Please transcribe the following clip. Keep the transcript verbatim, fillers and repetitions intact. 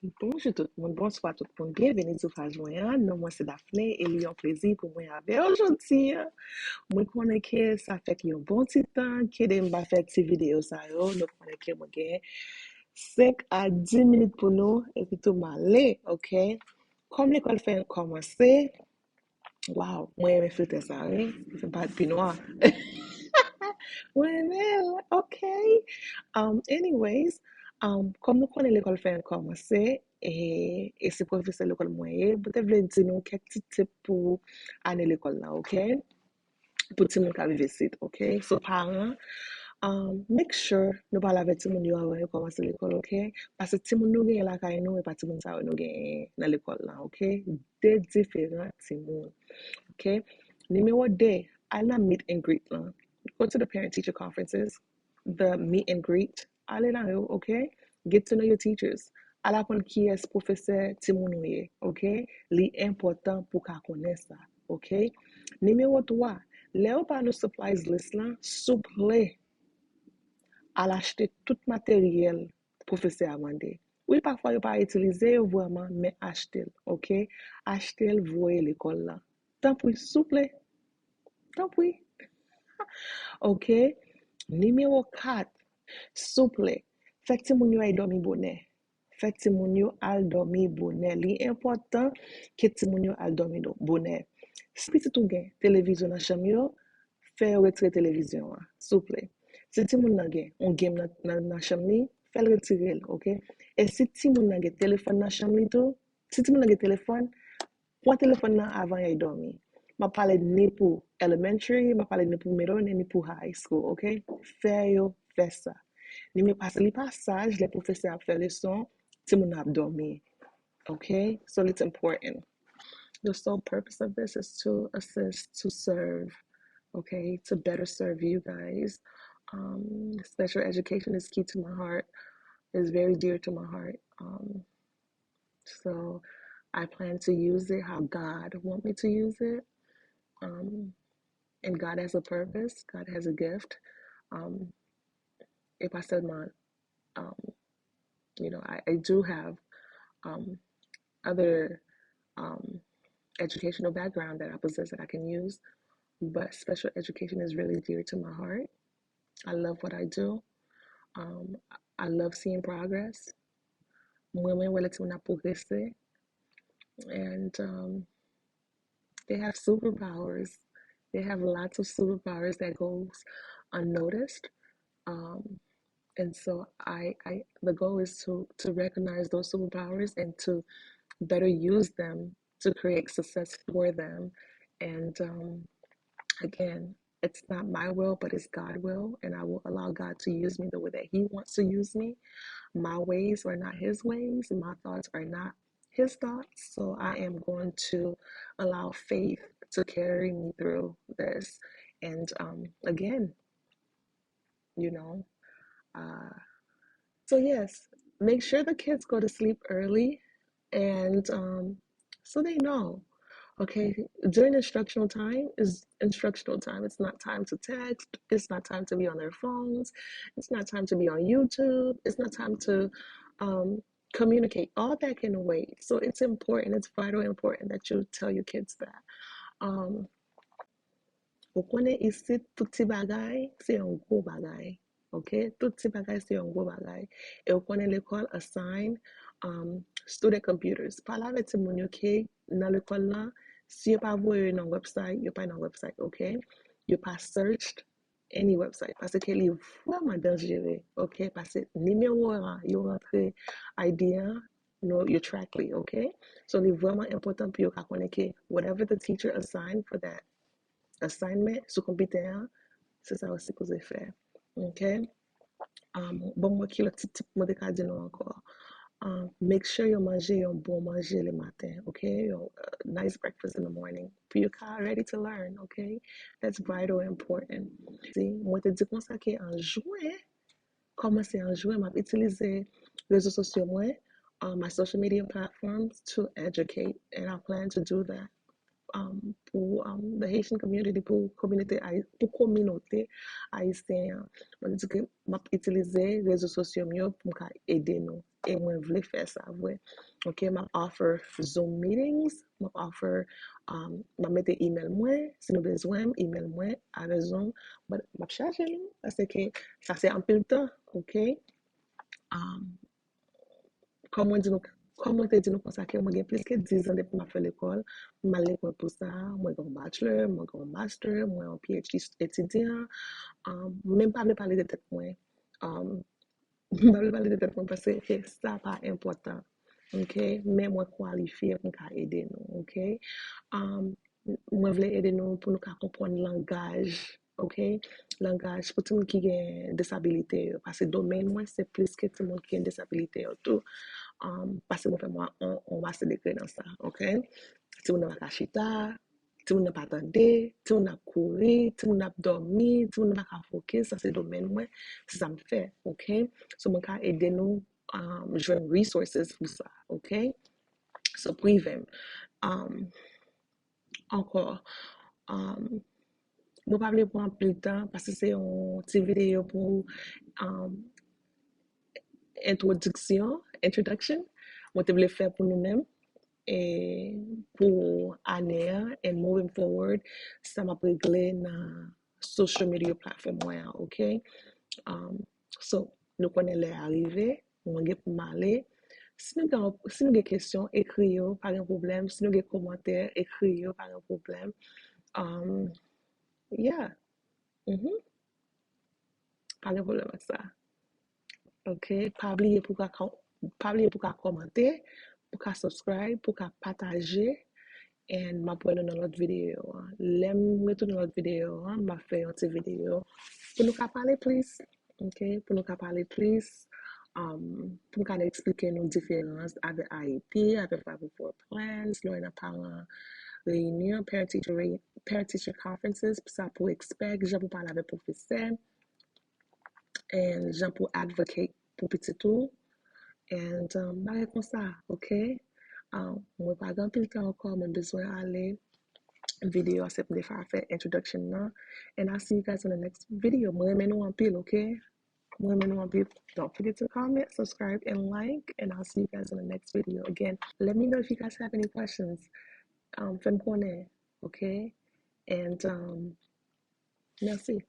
Bonjou tout moun, bonswa tout moun, byenveni sou paj mwen an. Non mwen se Daphné e li yon plezi pou mwen avè w jodi a. Mwen konnen ke sa fè yon bon ti tan ke de m pa fè ti videyo sa yo. Nou konnen ke mwen gen senk a dis minit pou nou epi tou m ale, oke? Kòm lekòl fè kòmanse, wow, mwen renmen filtè sa, wi. Li fè m parèt pi nwa. Mwen renmen l, oke. Um, anyways, um, kòm nou konnen lekòl fè kòmanse, e, e se pwofesè lekòl mwen ye, mwen te vle di nou kèk ti tip pou ane lekòl la, oke? Pou timoun k ap viv isit, oke? So, paran, um, make sure nou pale avèk timoun yo avan yo kòmanse lekòl, oke? Paske timoun nou genyen lakay nou, e pa timoun sa yo nou genyen nan lekòl la, oke? De diferan timoun, oke? Nimewo de, al nan meet and greet lan. Go to the parent teacher conferences, the meet and greet. Ale nan yo, oke? Get to know your teachers. Al aprann kiyès pwofesè timoun ou ye, oke? Li enpòtan pou w ka konnen sa, oke? Nimewo twa, lè yo ba nou supplies list lan, souple, al achte tout materyèl pwofesè a mande. Wi, pafwa yo pa itilize yo vrèman, men achte l, oke? Achte l, voye lekòl la. Tanpri, souple. Tanpri. Oke? Nimewo kat, souple, fè timoun yo al dòmi bonè. Fè timoun yo al dòmi bonè. Li enpòtan ke timoun yo al dòmi do-, bonè. Si pitit ou gen televizyon nan chanm yo, fè yo retire televizyon an, souple. Si timoun nan gen yon game nan, nan, nan chanm li, fè l retire l, oke? E si timoun nan gen telefòn nan chanm li tou, si timoun nan gen telefòn, pran telefòn nan avan y al dòmi. M ap pale ni pou elementary, m ap pale ni pou middle, ni, ni pou high school, oke? Fè yo fè sa. Nimewo, paske li pa saj lè pwofesè ap fè leson, timoun nan ap dòmi. Okay? So it's important. The sole purpose of this is to assist, to serve, okay? To better serve you guys. Um, special education is key to my heart, is very dear to my heart. Um, so I plan to use it how God want me to use it. Um, and God has a purpose, God has a gift. Um, e pa sèlman, um, you know, I, I do have, um, other, um, educational background that I possess that I can use, but special education is really dear to my heart. I love what I do. Um, I love seeing progress. Mwen, mwen wè lè timoun ap pwogrese. And, um, they have superpowers. They have lots of superpowers that goes unnoticed. Um, and so I, I, the goal is to, to recognize those superpowers and to better use them to create success for them. And, um, again, it's not my will, but it's God's will, and I will allow God to use me the way that He wants to use me. My ways are not His ways. My thoughts are not His thoughts. So I am going to allow faith to carry me through this. And, um, again, you know, uh, so yes, make sure the kids go to sleep early and, um, so they know. Okay, during instructional time is instructional time. It's not time to text. It's not time to be on their phones. It's not time to be on YouTube. It's not time to, um, communicate. All that can wait. So it's important. It's vital important that you tell your kids that. Um, ou konnen isit tout ti bagay se yon gwo bagay. Okay? Tout ti bagay se yon gwo bagay. E ou konnen lekòl assign, um, student computers. Pale avèk timoun yo ke nan lekòl la, si yo pa voye yo nan website, yo pa nan website, okay? Yo pa searched any website. Paske li vrèman danjere, okay? Paske nimewo a, yo rantre I D an, no, yo track li, okay? So li vrèman enpòtan pou yo ka konnen ke whatever the teacher assigned for that assignment sou konpitè an, se sa yo sipoze fè. Okay? Um, bon, mwen ki lòt ti tip mwen te ka di nou ankò. Um, make sure yo manje yon bon manje le maten, okay? Yon, uh, nice breakfast in the morning. Pou yo ka ready to learn, okay? That's vital important. Si, mwen te di konsa ke an jwen, kòmanse an jwen, m ap itilize rezo sosyo mwen, uh, my social media platforms to educate, and I plan to do that. Um, pou, um, the Haitian community, pou kominote, pou kominote ayisyen an. Mwen di ke m ap itilize rezo sosyo m yo pou m ka ede nou. E mwen vle fè sa vre. Ok, m ap offer Zoom meetings, m ap offer, um, m ap mete email mwen, si nou bezwen m, email mwen, avè Zoom, but m ap chache nou, paske sa se anpil tan, ok? Um, kòm mwen di nou, kòm mwen te di nou konsa ke mwen gen plis ke diz an depi m ap fè lekòl, m al lekòl pou sa, mwen gen yon bachelor, mwen gen yon master, mwen yon P H D etidyan, um, men m pa vle pale de tèt mwen. Um, m pa vle pale de tèt mwen paske sa pa enpòtan. Ok? Men mwen kwalifye pou m ka ede nou. Ok? Um, mwen vle ede nou pou nou ka konprann langaj. Ok? Langaj pou timoun ki gen disabilite yo. Paske domèn mwen se plis ke timoun ki gen disabilite yo tou. Um, paske mwen fè mwen yon master degree nan sa. Ok? Timoun nan pa ka chita, timoun nan pa tande, timoun nan ap kouri, timoun nan ap dòmi, timoun nan pa ka fokis, sa se domèn mwen, se sa m fè, ok? So mwen ka ede nou um, jwenn resources pou sa, ok? So prive m. Um, ankò, um, mwen pa vle pran anpil tan paske se yon ti videyo pou um, entwodiksyon, introduction, mwen te vle fè pou nou menm. E pou ane a, and moving forward, sa m ap regle nan social media platform mwen an, ok? Um, so, nou konnen lè a rive, mwen gen pou m ale. Si nou gen, si nou gen kesyon, ekri yo, pa gen pwoblèm. Si nou gen kòmantè, ekri yo, pa gen pwoblèm. Um, yeah. Mhm. Pa gen pwoblèm ak sa. Ok, pa bliye pou ka, pa bliye pou ka kòmante, pou ka subscribe, pou ka pataje, and m ap wè nou nan lòt videyo an. Lè m retounen lòt videyo an, m ap fè yon ti videyo pou nou ka pale plis. Ok, pou nou ka pale plis, um, pou m ka eksplike nou diferans avè I E P, avè five oh four plans, lè w nan paran reyinyon, parent teacher, parent teacher conferences, sa pou expect, jan pou pale avè pwofesè, and jan pou advocate pou pitit ou, and um, bagay konsa, ok? Um, mwen pa gen anpil tan ankò, mwen bezwen ale. Videyo a se pou m te fè introduction nan. And I'll see you guys in the next video. Mwen renmen nou anpil, ok? Mwen renmen nou anpil. Don't forget to comment, subscribe, and like. And I'll see you guys in the next video. Again, let me know if you guys have any questions. Um, fè m konnen, ok? And um, merci.